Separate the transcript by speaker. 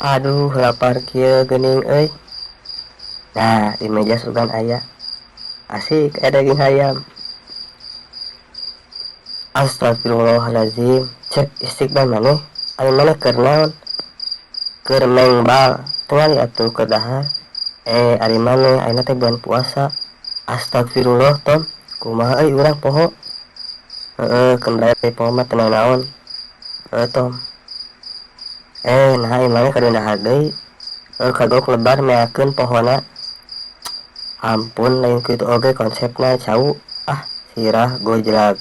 Speaker 1: Aduh, lapar kieu geuning euy. Nah, di meja sugan aya. Asik, aya daging hayam. Astagfirullahalazim, cek istiqbal maneh, ari maneh keur naon? Keur mengbal, tingali atuh keur dahar. Eh, ari maneh ayeuna teh bulan puasa. Astagfirullah, Tom, kumaha euy urang poho. Heeh, keun bae poho mah teu naon. Heuh, Tom. Eh, nah ieu maneh kudu dahar deui. Heuh, kagok lebar meakeun pohona. Ampun, lain kitu oge konsepna cau. Ah, sirah gojlag.